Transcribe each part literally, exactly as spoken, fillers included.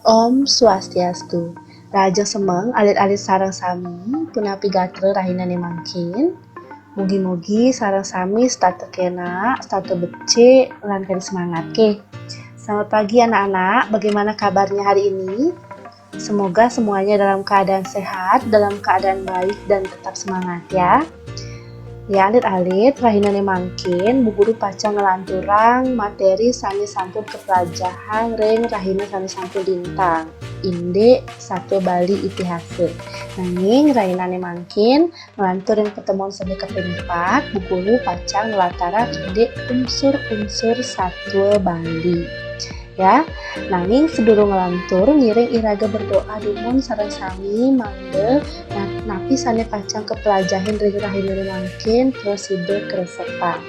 Om Swastiastu. Rahajeng semeng alit-alit sareng sami, punapi gatra rahinané mangkin? Mugi-mugi sareng sami setata kénak, setata becik, lan kadi semangat, ké. Selamat pagi anak-anak, bagaimana kabarnya hari ini? Semoga semuanya dalam keadaan sehat, dalam keadaan baik, dan tetap semangat ya. Ya, alit-alit, rahinané mangkin, Bu Guru pacang nglanturang materi sané sampun kaplajahang ring rahina sané sampun lintang, indik satua Bali itihasa. Nanging rahinané mangkin, nglantur ring pertemuan sané kaping empat, Bu Guru pacang nglatarang indik unsur-unsur satua Bali. Ya, nanging sadurung nglantur, ngiring iraga berdoa dumun sareng sami, mangda na-, napi sané pacang kaplajahin ring rahinané mangkin prasida kresepang.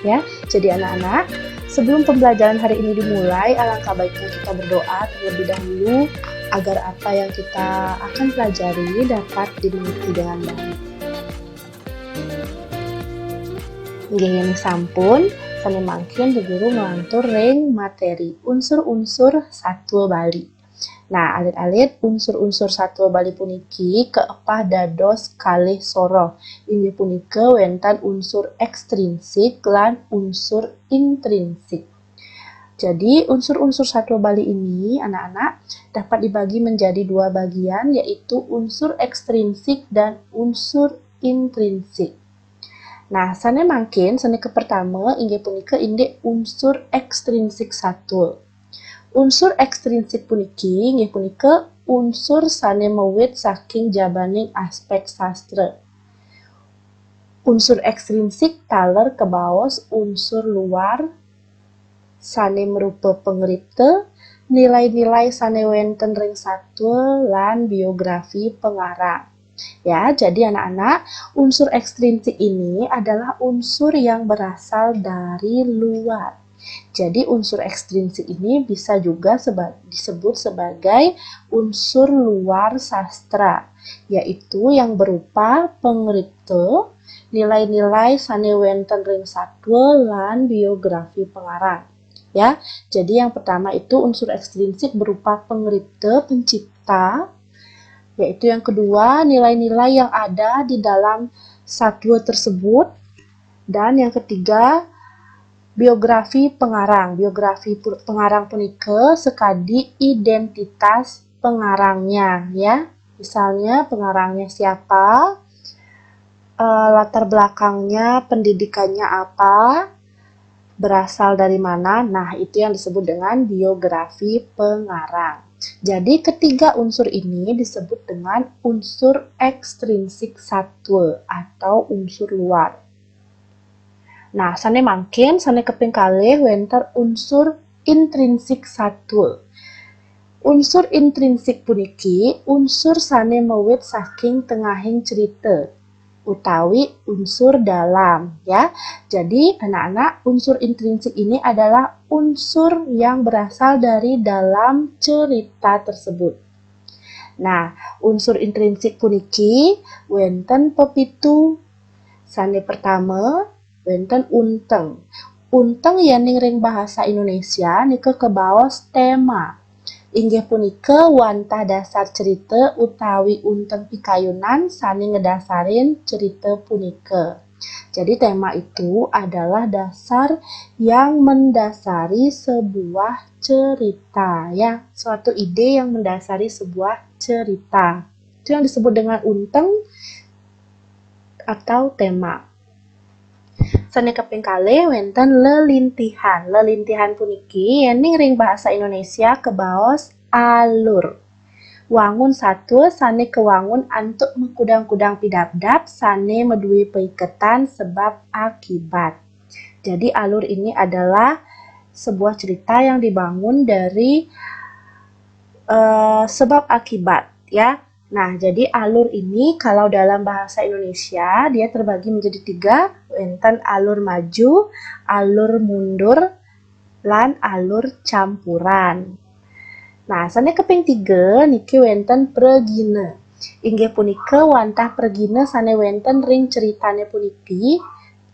Ya, jadi anak-anak, sebelum pembelajaran hari ini dimulai, alangkah baiknya kita berdoa terlebih dahulu agar apa yang kita akan pelajari dapat dimengerti dengan baik. Inggih, yen sampun, sané mangkin Bu Guru nglantur ring materi unsur-unsur satua Bali. Nah, alit-alit, unsur-unsur satua Bali puniki kaepah dados kalih soroh. Inggih punika wénten unsur ekstrinsik lan unsur intrinsik. Jadi, unsur-unsur satua Bali ini, anak-anak, dapat dibagi menjadi dua bagian, yaitu unsur ekstrinsik dan unsur intrinsik. Nah, sané mangkin, sané kapertama inggih punika indik unsur ekstrinsik satua. Unsur ekstrinsik puniki inggih punika unsur sané mawit saking jabaning aspek sastra. Unsur ekstrinsik taler kabaos unsur luar sané marupa pangripta, nilai-nilai sané wénten ring satua, lan biografi pangarang. Ya, jadi anak-anak, unsur ekstrinsik ini adalah unsur yang berasal dari luar. Jadi, unsur ekstrinsik ini bisa juga seba-, disebut sebagai unsur luar sastra, yaitu yang berupa pangripta, nilai-nilai sané wénten ring satua, lan biografi pangarang. Ya, jadi yang pertama itu unsur ekstrinsik berupa pangripta, pencipta, yaitu yang kedua, nilai-nilai yang ada di dalam satua tersebut, dan yang ketiga, biografi pengarang. Biografi pu-, pengarang punika sakadi identitas pengarangnya, ya. Misalnya, pengarangnya siapa, eh, latar belakangnya, pendidikannya apa, berasal dari mana. Nah, itu yang disebut dengan biografi pengarang. Jadi, ketiga unsur ini disebut dengan unsur ekstrinsik satua atau unsur luar. Nah, sané mangkin, sané kaping kalih wénten unsur intrinsik satua. Unsur intrinsik puniki unsur sané mawit saking tengahing cerita utawi unsur dalam, ya. Jadi, anak-anak, unsur intrinsik ini adalah unsur yang berasal dari dalam cerita tersebut. Nah, unsur intrinsik puniki wénten pepitu. Sané pertama, wénten unteng. Unteng yéning ring bahasa Indonesia nika kabaos tema. Inggih punika wantah dasar cerita utawi unteng pikayunan sané ngadasarin cerita punika. Jadi, tema itu adalah dasar yang mendasari sebuah cerita, ya, suatu ide yang mendasari sebuah cerita. Itu yang disebut dengan unteng atau tema. Sané kaping kalih wénten lelintihan. Lelintihan puniki yéning ring bahasa Indonesia kabaos alur. Wangun satua sané kawangun antuk makudang-kudang pidabdab sané madué paiketan sebab akibat. Jadi, alur ini adalah sebuah cerita yang dibangun dari, eh, sebab akibat, ya. Nah, jadi alur ini kalau dalam bahasa Indonesia, dia terbagi menjadi tiga, wénten alur maju, alur mundur, lan alur campuran. Nah, sané kaping tiga niki wénten pragina. Inggih punika wantah pragina sané wénten ring ceritané puniki,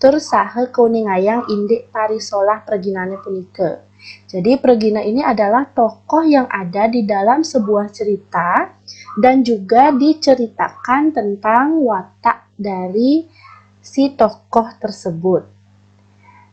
tur saha kauningayang indik parisolah praginané punika. Jadi, pragina ini adalah tokoh yang ada di dalam sebuah cerita dan juga diceritakan tentang watak dari si tokoh tersebut.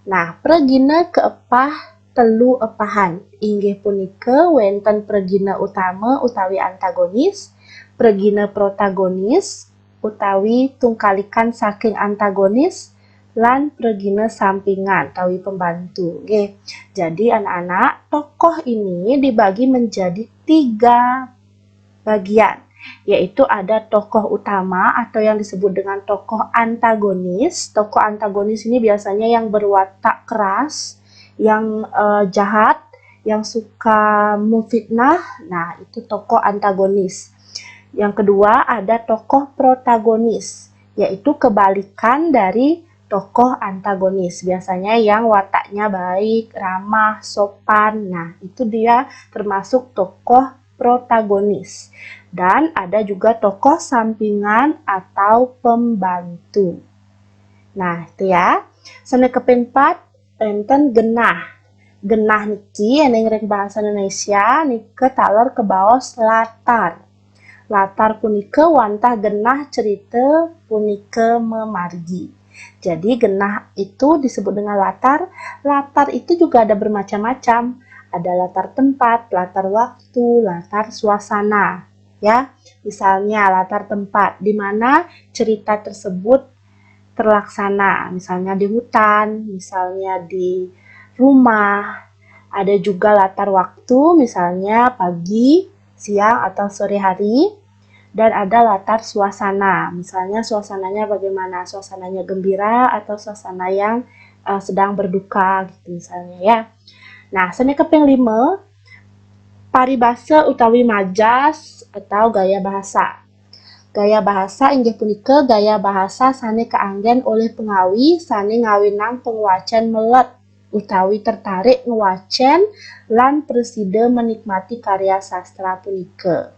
Nah, pragina keepah telu epahan. Inggih punika wenten pragina utama utawi antagonis, pragina protagonis utawi tungkalikan saking antagonis, lan pragina sampingan utawi pembantu. Nggih. Jadi anak-anak, tokoh ini dibagi menjadi tiga bagian, yaitu ada tokoh utama atau yang disebut dengan tokoh antagonis. Tokoh antagonis ini biasanya yang berwatak keras, yang eh, jahat, yang suka memfitnah. Nah, itu tokoh antagonis. Yang kedua ada tokoh protagonis, yaitu kebalikan dari tokoh antagonis. Biasanya yang wataknya baik, ramah, sopan. Nah, itu dia termasuk tokoh protagonis. Dan ada juga tokoh sampingan atau pembantu. Nah, itu ya. Sané kaping pat, wénten genah. Genah niki yén ing ring basa Indonesia nika taler kebaos latar. Latar punika wantah genah cerita punika mamargi. Jadi genah itu disebut dengan latar. Latar itu juga ada bermacam-macam. Ada latar tempat, latar waktu, latar suasana. Ya, misalnya latar tempat di mana cerita tersebut terlaksana, misalnya di hutan, misalnya di rumah. Ada juga latar waktu, misalnya pagi, siang, atau sore hari. Dan ada latar suasana, misalnya suasananya bagaimana, suasananya gembira atau suasana yang uh, sedang berduka gitu misalnya ya. Nah, sané kaping lima, paribasa utawi majas atau gaya bahasa. Gaya bahasa inggih punika gaya bahasa sané kaanggén olih pengawi sané ngawinang pangwacén melet utawi tertarik ngwacén lan prasida menikmati karya sastra punika.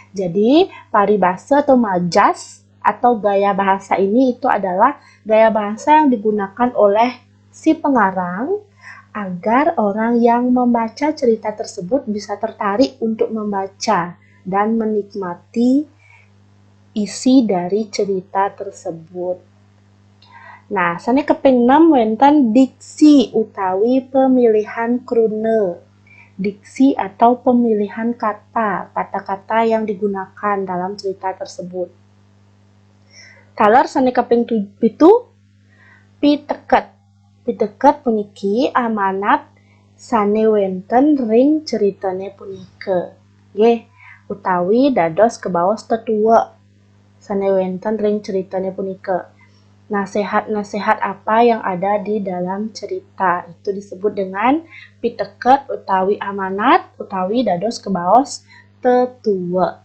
Jadi, paribasa atau majas atau gaya bahasa ini itu adalah gaya bahasa yang digunakan oleh si pengarang agar orang yang membaca cerita tersebut bisa tertarik untuk membaca dan menikmati isi dari cerita tersebut. Nah, sané kaping enam wénten diksi utawi pemilihan kruna. Diksi atau pemilihan kata, kata-kata yang digunakan dalam cerita tersebut. Taler sané kaping tu- pitu, piteket. Piteket puniki amanat sané wénten ring ceritané punika. Nggih, utawi dados kebaos tetuek sané wénten ring ceritané punika. Nasihat-nasihat apa yang ada di dalam cerita itu disebut dengan piteket utawi amanat utawi dados kebaos tetuek.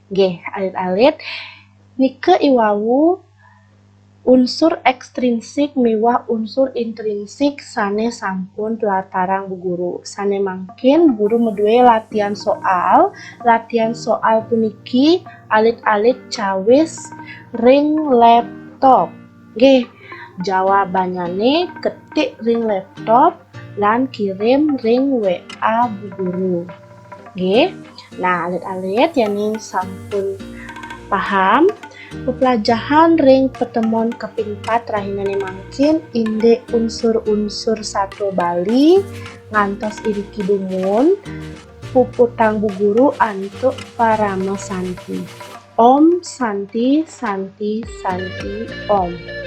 Nggih, alit-alit. Nika iwau unsur ekstrinsik miwah unsur intrinsik sané sampun tlatarang Bu Guru. Sané mangkin Bu Guru madué latihan soal. Latihan soal puniki alit-alit cawis ring laptop. Nggih, jawabannyané ketik ring laptop lan kirim ring W A Bu Guru. Nggih. Nah, alit-alit yéning sampun paham, peplajahan ring pertemuan kaping pat rahinané mangkin indik unsur-unsur satua Bali ngantos iriki dumun, puputang Bu Guru antuk parama santi. Om Santi, Santi, Santi, Om.